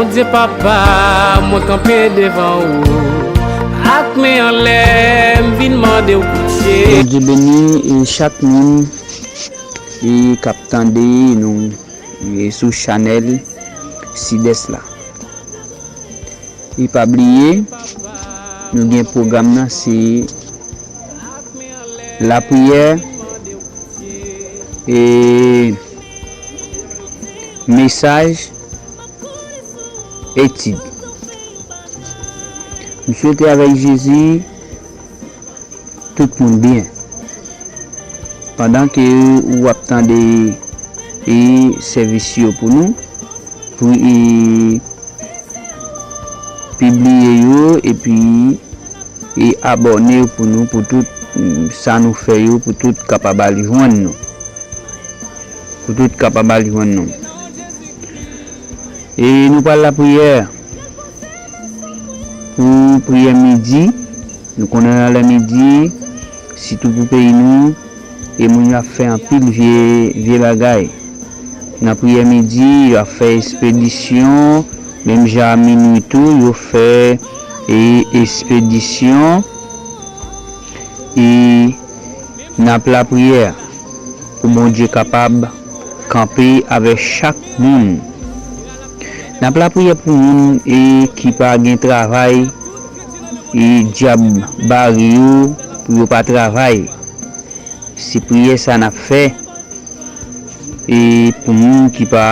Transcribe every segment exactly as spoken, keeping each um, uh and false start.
Bondye papa, mwen kanpe devan ou, ak men anlè, m vin mande w pitye. Bondye beni e chak moun e k ap tande nou e sou chanèl Sidès la. E pa bliye, nou gen pwogram nan se lapriyè e mesaj etid. M swete avèk Jezi tout moun byen. Pandan ke w ap tande e sèvis yo pou nou, pou e pibliye yo epi e abòne yo pou nou, pou tout mm, sa nou fè yo, pou tout kapab al jwenn nou. Pou tout kapab al jwenn nou. E nou pral lapriyè pou priyè midi. Nou konnen nan lè midi, sitou pou peyi nou, e moun yo ap fè anpil vye, vye bagay. Nan priyè midi, yo ap fè espedisyon, menm jan a minwi tou, yo fè e espedisyon. E n ap lapriyè pou Bondye kapab kanpe avèk chak moun. N ap lapriyè pou moun e ki pa gen travay, e dyab bare yo pou yo pa travay. Se priyè sa n ap fè e pou moun ki pa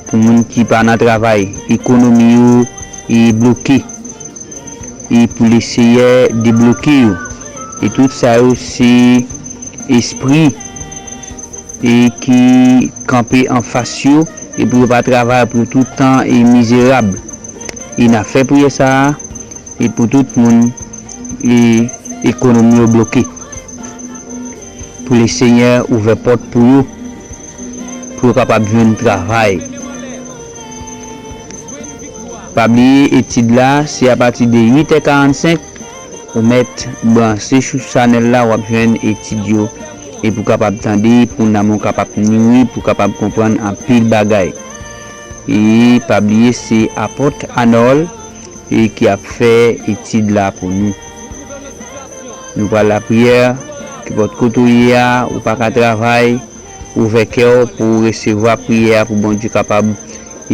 pou moun ki pa nan travay, ekonomi yo e bloke e pou Leseyè debloke yo. E tout sa yo se espri e ki kanpe anfas yo e pou yo pa travay pou tout tan e mizerab. E n ap fè priyè sa a e pou tout moun e ekonomi yo bloke. Pou Lesenyè ouvè pòt pou yo, pou yo kapab jwenn travay. Pa bliye etid la, se apati de uit è karannsenk, ou mèt branche sou chanèl la, w ap jwenn etid yo. E pou kapab tande, pou nanm ou kapab nouri, pou kapab konprann anpil bagay. E pa bliye, se Apòt Anòl e ki ap fè etid la pou nou. Nou pral lapriyè, kenpòt kote w ye a, ou pa ka travay, ouvè kè w pou w resevwa priyè a, pou Bondye kapab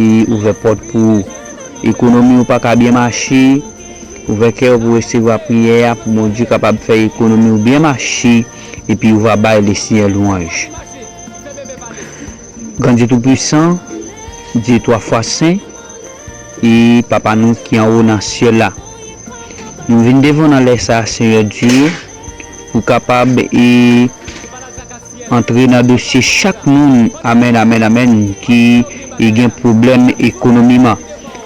e ouvè pòt pou ou. Ekonomi w pa ka byen mache, ouvè kè w pou w resevwa priyè a, pou Bondye kapab fè ekonomi w byen mache, epi ou va bay Lesenyè lwanj. Gran Dye Toupisan, Dye twa fwa sen, e Papa nou ki anwo nan syèl la. Nou vin devan w nan lè sa a, Senyè Dye, pou kapab e antre nan dosye chak moun, amèn, amèn, amèn, ki e gen pwoblèm ekonomiman,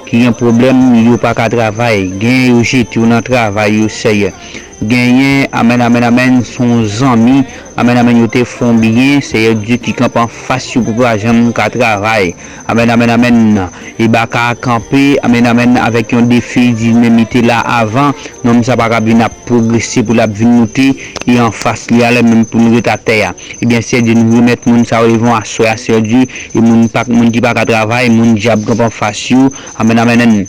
ki gen pwoblèm yo pa ka travay, gen yo jete yo nan travay yo, Senyè. Genyen, amèn, amèn, amèn, se yon zanmi, amèn, amèn, yo te fè w byen, Senyè Dye ki kanpe anfas yo pou pa janm ka travay. Amèn, amèn, amèn. E baka a kanpe, amèn, amèn, avèk yon defi, di menm li te la avan, nonm sa pa ka vin ap pwogrese pou l ap vin moute, e anfas li a, lè menm pou l ret atè a. Ebyen, Senyè Dye, nou remèt moun sa yo devan w aswè a, Senyè Dye, e moun pa, moun ki pa ka travay, moun dyab kanpe anfas yo, amèn, amèn, amèn.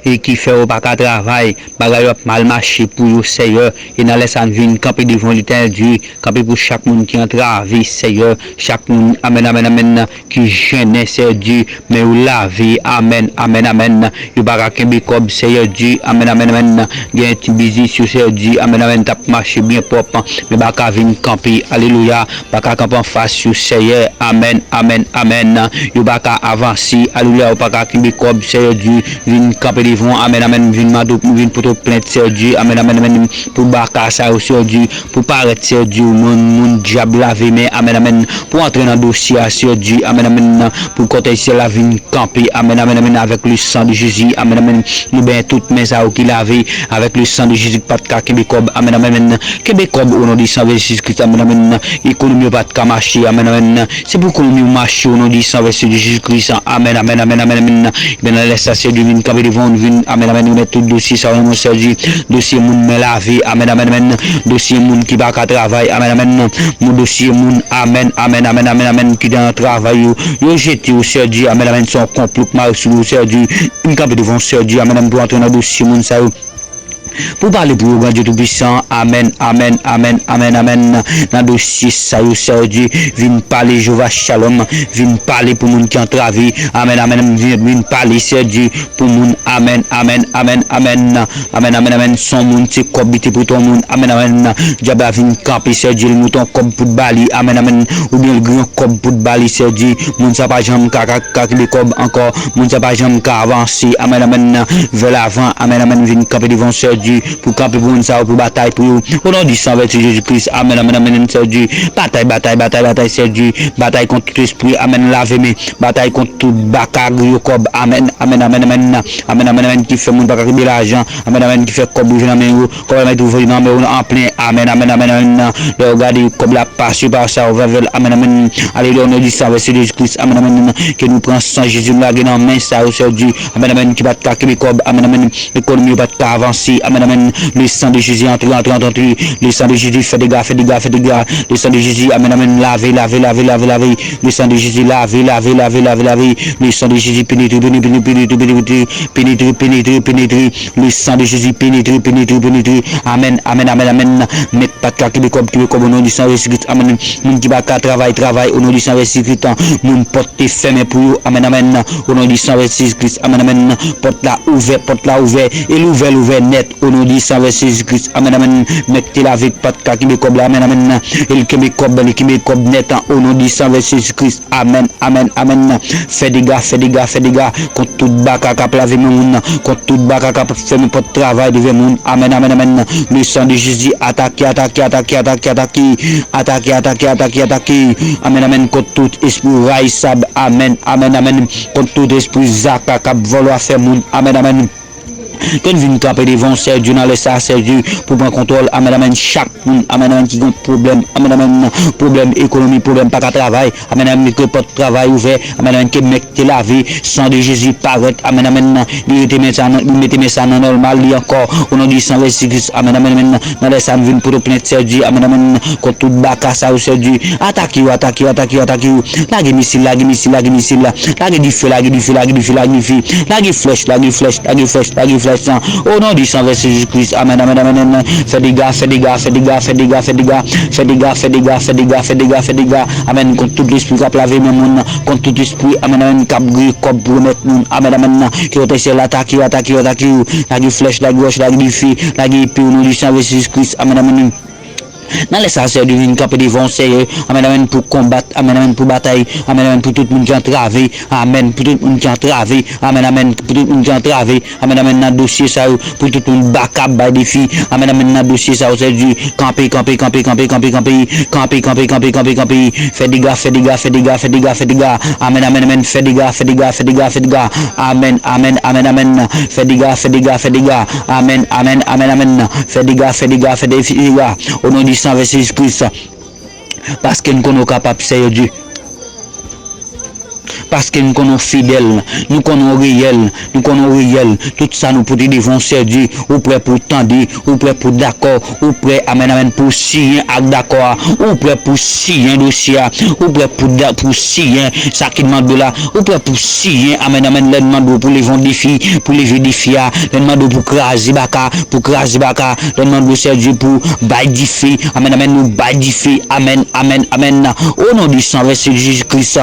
E ki fè yo pa ka travay, bagay yo ap mal mache pou yo, Seyè. E nan lè sa a, n vin kanpe devan w, Letènèl Dye, kanpe pou chak moun ki antrave, Seyè, chak moun, amèn, amèn, amèn, ki jennen, Seyè Dye, men yo lave, amèn, amèn, amèn, yo pa ka kenbe kòb, Seyè Dye, amèn, amèn, amèn, gen ti biznis yo, Seyè Dye, amèn, amèn, t ap mache byen pwòp, men baka vin kanpe, alelouya, baka kanpe anfas yo, Seyè, amèn, amèn, amèn. Yo pa ka avanse, alelouya, yo pa ka kenbe kòb, Seyè Dye, vin kanpe devan w, amèn, amèn, vin mande w, vin pote w plent, Seyè Dye, amèn, amèn, amèn, pou baka sa yo, Seyè Dye, pou parèt, Seyè Dye, moun, moun dyab lave men, amèn, amèn, pou antre nan dosye a, Seyè Dye, amèn, amèn, pou kòtèj syèl la vin kanpe, amèn, amèn, amèn, avèk le sang de Jésus, amèn, amèn, nou benyen tout men sa yo ki lave, avèk le sang de Jésus ki pa t ka kenbe kòb, amèn, amèn, amèn, kenbe kòb o non de sang de Jésus Christ, amèn, amèn, ekonomi yo pa t ka mache, amèn, amèn, se pou ekonomi yo mache o non de sang de Jésus Christ, amèn, amèn, amèn, amèn, amèn, ebyen nan lè sa, Seyè Dye vin kanpe devan w, vin, amèn, amèn, remèt tout dosye sa yo nan men w, Sèdi. Dosye moun men lave, amèn, amèn, amèn. Dosye moun ki pa ka travay, amèn, amèn. Moun dosye moun, amèn, amèn, amèn, amèn, amèn, ki nan travay yo. Yo jete yo, Sèdi, amèn, amèn. Se yon konplo k mare sou yo, Sèdi. Vin kanpe devan w, Sèdi, amèn, amèn, pou antre nan dosye moun sa yo. Pou pale pou yo, Granndye Toupisan, amèn, amèn, amèn, amèn, amèn. Nan dosye sa yo, Sèdi, vin pale, Jewova Shalom, vin pale pou moun ki antrave, amèn, amèn, vin, vin pale, Sèdi, pou moun, amèn, amèn, amèn, amèn, amèn, amèn, amèn, se yon moun, se kòb li te pote yon moun, amèn, amèn, dyab la vin kanpe, Sèdi, li monte yon kòb pou t ba li, amèn, amèn, oubyen l gen yon kòb pou t ba li, Sèdi, moun sa pa janm ka, ka, ka kenbe kòb ankò, moun sa pa janm ka avanse, amèn, amèn, vè lavan, amèn, amèn, vin kanpe devan w, Sèdi, pou kanpe pou moun sa yo, pou batay pou yo. O non di san vèsè Jezi Kris, amèn, amèn, amèn, amèn, Sèdi. Batay, batay, batay, batay, Sèdi. Batay kont tout espri, amèn, lave men. Batay kont tout baka griyo kòb, amèn, amèn, amèn, amèn, amèn, amèn, amèn, ki fè moun pa ka kenbe lajan, amèn, amèn, ki fè kòb rive nan men yo, kòb la mèt rive nan men yo an plen, amèn, amèn, amèn, amèn. Lè yo gade kòb la pase pa sa yo vèvèl, amèn, amèn, alelouya, o non di san vèsè Jezi Kris, amèn, amèn, ke nou pran san Jezi, nou lage nan men sa yo, Sèdi, amèn, amèn, ki pa t ka kenbe kòb, amèn, amèn, Ekonomi yo pa t ka avanse. Amèn, amèn. Le sang de Jésus, antre, antre, antre, antre. Le sang de Jésus, fè dega, fè dega, fè dega. Le sang de Jésus, amèn, amèn. Lave, lave, lave, lave, lave. Le sang de Jésus, lave, lave, lave, lave, lave. Le sang de Jésus, penetre, penetre, penetre, penetre, penetre, penetre, penetre. Le sang de Jésus, penetre, penetre, penetre. Amèn, amèn, amèn, amèn. Mèt pa t ka kenbe kòb, kenbe kòb, o non di san Jezi Kris. Amèn. Moun ki pa ka travay, travay, o non di san Jezi Kris. Moun pòt te fèmen pou yo. Amèn, amèn. O non di san Jezi Kris. Amèn, amèn. Pòt la ouvè, pòt la ouvè. E l ouvè, l ouvè nèt. O non di san Jezi Kris. Amèn, amèn. Mèt te lave pa t ka kenbe kòb la. Amèn, amèn. E l kenbe kòb, li kenbe kòb nèt. O non di san Jezi Kris. Amèn, amèn, amèn. Fè dega, fè dega, fè dega kont tout baka k ap lave men moun, kont tout baka k ap fèmen pòt travay devan moun. Amèn, amèn, amèn. Le sang de Jésus, atake, atake, atake, atake, atake. Atake, atake, atake, atake. Amèn, amèn. Kont tout espri rayisab. Amèn, amèn, amèn. Kont tout espri zaka k ap vòlò afè moun. Amèn, amèn. Ke n vin kanpe devan w, Sèdi, nan lè sa a, Sèdi, pou pran kontwòl, amèn, amèn, chak moun, amèn, amèn, ki gen pwoblèm, amèn, amèn, pwoblèm ekonomi, pwoblèm pa ka travay, amèn, amèn, ke pòt travay ouvè, amèn, amèn, ke mèt te lave, san de Jezi parèt, amèn, amèn, li rete men sa nan, li mete men sa nan nòmal li ankò, o non di san Jezi Kris, amèn, amèn, amèn, nan lè sa a, m vin pote w plent, Sèdi, amèn, amèn, kont tout baka sa yo, Sèdi, atake yo, atake yo, atake yo, atake yo, lage misil, lage misil, lage misil, lage dife, lage dife, lage dife, lage dife. Lage flèch, lage flèch, lage flèch, lage flèch lan. O non di san vèsè Jezi Kris. Amèn, amèn, amèn, amèn. Fè dega, fè dega, fè dega, fè dega, fè dega. Fè dega, fè dega, fè dega, fè dega, fè dega. Amèn. Kont tout lespri k ap lave men moun. Kont tout espri, amèn, amèn, k ap griye kòb pou remèt moun. Amèn, amèn. Ke Sentespri atake yo, atake yo, atake yo. Lage flèch, lage wòch, lage dife, lage epe o non di san vèsè Jezi Kris. Amèn, amèn. Nan lè sa a, Sèdi, vin kanpe devan w, Seyè, amèn, amèn, pou konbat, amèn, amèn, pou batay, amèn, amèn, pou tout moun ki antrave, amèn, pou tout moun ki antrave, amèn, amèn, pou tout moun ki antrave, amèn, amèn, nan dosye sa yo, pou tout moun baka bay defi, amèn, amèn, nan dosye sa yo, Sèdi, kanpe, kanpe, kanpe, fè dega, fè dega, fè dega, fè dega, fè dega, amèn, amèn, amèn, fè dega, fè dega, fè dega, fè dega, amèn, amèn, amèn, amèn, fè dega, fè dega, fè dega, amèn, amèn, amèn, amèn, fè dega, fè dega, fè dega, o non di san vèsè Jezi Kris. Paske n konnen w kapab, Seyè Dye. Paske n konnen w fidèl, nou konnen w reyèl, nou konnen w reyèl. Tout sa nou pote devan w, Seyè Dye, ou prè pou w tande, ou prè pou w dakò, ou prè, amèn, amèn, pou w siyen ak dakò a, ou prè pou w siyen dosye a, ou prè pou da-, pou w siyen sa ki mande w la, ou prè pou w siyen, amèn, amèn, lè n mande w pou leve yon defi, pou leve defi a, lè n mande w pou kraze baka, pou kraze baka, lè n mande w, Seyè Dye, pou bay dife, amèn, amèn, nou bay dife, amèn, amèn, amèn. O non di san vèsè Jezi Kris,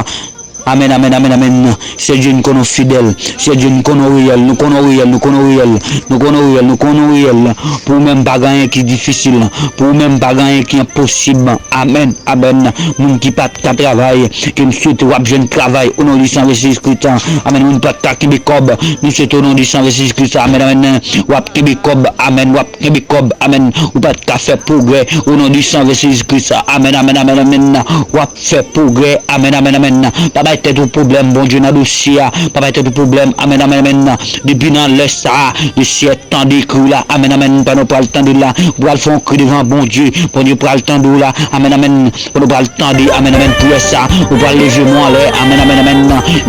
amèn, amèn, amèn, amèn. Seyè Dye, nou konnen w fidèl, Seyè Dye, nou konnen w reyèl, nou konnen w reyèl, nou konnen w reyèl, nou konnen w reyèl, nou konnen w reyèl. Pou ou menm pa gen anyen ki difisil, pou ou menm pa gen anyen ki enposib, amèn. Amèn. Moun ki pa t ka travay, ke m swete w ap jwenn travay. O non di san vèsè Jezi Kris. Amèn. Moun pa t ka kenbe kòb, nou swete o non di san vèsè Jezi Kris. Amèn, amèn. W ap kenbe kòb, amèn. W ap kenbe kòb, amèn. Ou pa t ka fè pwogrè. O non di san vèsè Jezi Kris. Amèn, amèn, amèn, amèn. W ap fè pwogrè. Amèn, amèn, amèn. Papa, tèt ou pwoblèm, Bondye nan dosye a, pa bay tèt ou pwoblèm, amèn, amèn, amèn. Depi nan lè sa a, le syèl tande kri w la, amèn, amèn, pandan w pral tande l la, ou pral fè yon kri devan Bondye, Bondye pral tande w la, amèn, amèn, pandan w pral tande, amèn, amèn, priyè sa, ou pral leve men w anlè, amèn, amèn, amèn,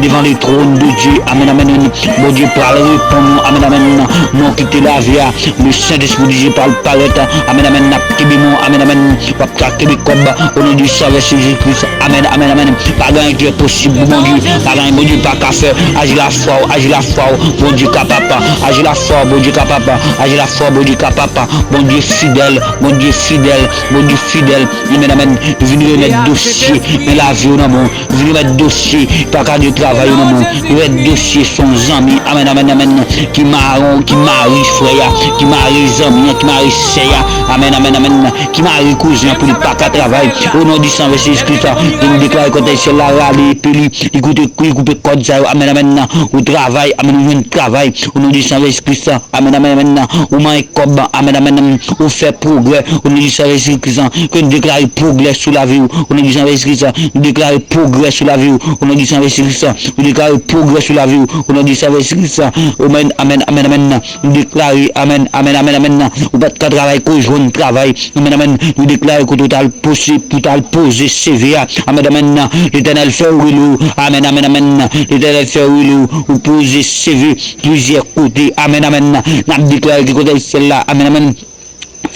devan le trône de Dieu, amèn, amèn, amèn, Bondye pral reponn ou, amèn, amèn, men w kite lavi a, le Sentespri de Dye pral parèt, amèn, amèn, n ap kenbe men w, amèn, amèn, w ap ka kenbe kòb, o non de Sovè Jezi Kris, amèn, amèn, amèn, pa gen anyen ki enposib pou Bondye, pa gen anyen Bondye pa ka fè, aji lafwa w, aji lafwa w, Bondye kapab, aji lafwa w, Bondye kapab, aji lafwa w, Bondye kapab, Bondye fidèl, Bondye fidèl, Bondye fidèl, amèn, amèn, vin remèt dosye, men lavi w nan men w, vin remèt dosye, pa ka gen travay yo nan men w, remèt dosye, se yon zanmi, amèn, amèn, amèn, ki mare, ki mare frè a, ki mare zanmi an, ki mare sè a, amèn, amèn, amèn, ki mare kouzen an pou li pa ka travay, o non de Sovè Jezi Kris, nou deklare kòtèy syèl la rale epi li, li koute, li koupe kòd sa yo, amèn, amèn, ou travay, amèn, ou jwenn travay, o non de Sovè Jezi Kris, amèn, amèn, amèn, ou manyen kòb, amèn, amèn, ou fè pwogrè, o non de Sovè Jezi Kris, ke nou deklare pwogrè sou lavi w, o non de Sovè Jezi Kris, nou deklare pwogrè sou lavi w, o non de Sovè Jezi Kris, nou deklare pwogrè sou lavi w, o non de Sovè Jezi Kris, amèn, amèn, amèn, amèn, nou deklare, amèn, amèn, amèn, amèn, ou pa t ka travay, ke w jwenn travay, amèn, amèn, nou deklare kote w t al poze, pou w t al poze C V a, amèn, amèn, Letènèl fè yo rele w, amèn, amèn, amèn, Letènèl fè yo rele w, ou poze C V plizyè kote, amèn, amèn, n ap deklare ke kòtèy syèl la, amèn, amèn,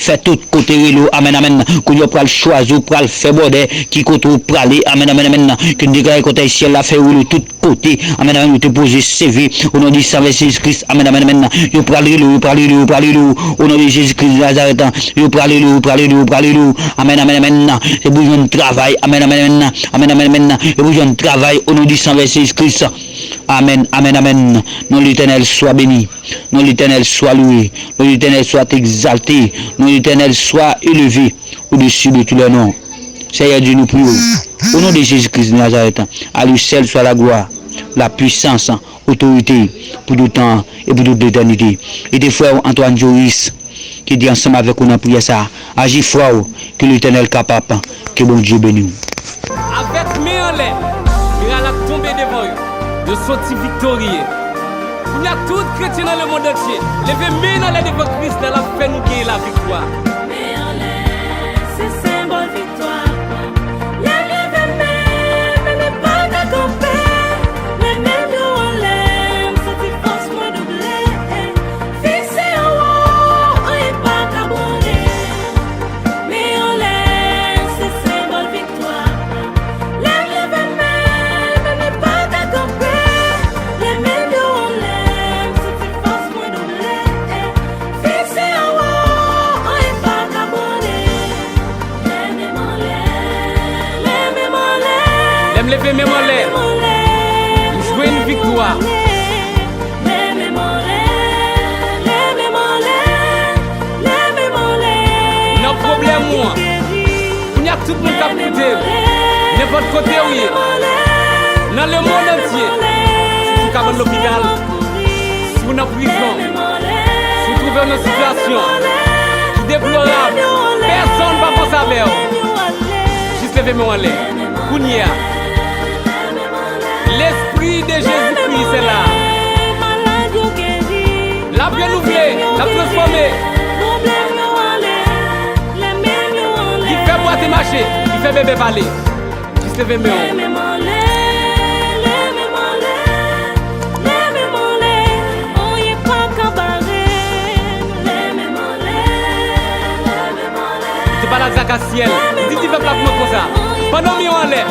fè tout kote rele w, amèn, amèn, kounye a w pral chwazi, w pral fè bòdè, ki kote w prale, amèn, amèn, amèn, ke n deklare kòtèy syèl la fè yo rele w tout kote, amèn, amèn, yo te poze C V, o non de Sovè Jezi Kris, amèn, amèn, amèn, yo pral rele w, yo pral rele w, yo pral rele w, o non de Jezi Kris de Nazarèt, yo pral rele w, yo pral rele w, yo pral rele w, amèn, amèn, amèn, yo pou jwenn travay, amèn, amèn, amèn, amèn, amèn, amèn, yo pou jwenn travay, o non de Sovè Jezi Kris, amèn, amèn, amèn, non Letènèl swa beni, non Letènèl swa louwe, non Letènèl swa egzalte, non Letènèl swa eleve au-dessus de tous les noms. Seyè Dye, nou priye w. O non de Jezi Kris de Nazarèt, à lui seul soit la gloire, la puissance, otorite, pou tout tan e pou tout letènite. Ede frè w Antoine Joris, ki te ansanm avèk ou nan priyè sa a. Aji frè w, ke Letènèl kapab, ke Bondye beni w. Avèk men anlè, miray la tonbe devan yo. Yo soti viktorye. Kounye a, tout kretyen nan lemonn antye, leve men n anlè devan Kris la, l ap fè nou genyen laviktwa. Men anlè, se senbòl viktwa. Lè m leve men, men m pa ka kanpe. Lè men m yo anlè, m santi fòs mwen double. Fikse anwo, anyen pa ka branle. Men anlè, se senbòl viktwa. Lè m leve men, men m pa ka kanpe. Lè men m yo anlè, m santi fòs mwen double. Fikse anwo, anyen pa ka branle. Lè men m anlè, lè men m anlè. Lè m leve men m anlè, m jwenn viktwa. Lè men m anlè, lè men m anlè, lè men m anlè. Nan pwoblèm ou an, kounye a tout moun k ap koute m, nenpòt kote ou ye, nan lemonn antye, si w sou kabann lopital, si w nan prizon, si w twouve w nan sitiyasyon ki deplorab, pèsonn pa panse avè w. Jis leve men w anlè. Kounye a. Lespri de Jezikri se la. L ap renouvle, l ap transfòme. Ki fè bwate mache, ki fè bebe pale. Jis leve men w. Li te pale ak Zakasyèl, li di, di pèp la pou mwen konsa, pandan w men w anlè,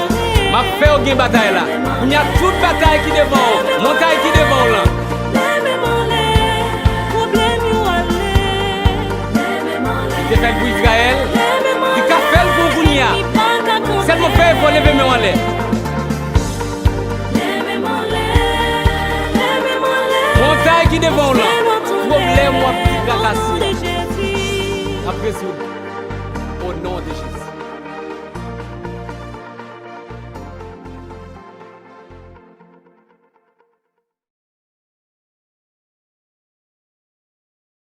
m ap fè yo gen batay la. Kounye a, tout batay ki devan w, montay ki devan w lan, li te fè l pou Izrayèl, li ka fè l pou w kounye a. Sèlman fè efò, leve men w anlè. Montay ki devan w lan, pwoblèm w ap trakase a ap rezoud. O non de Jezi.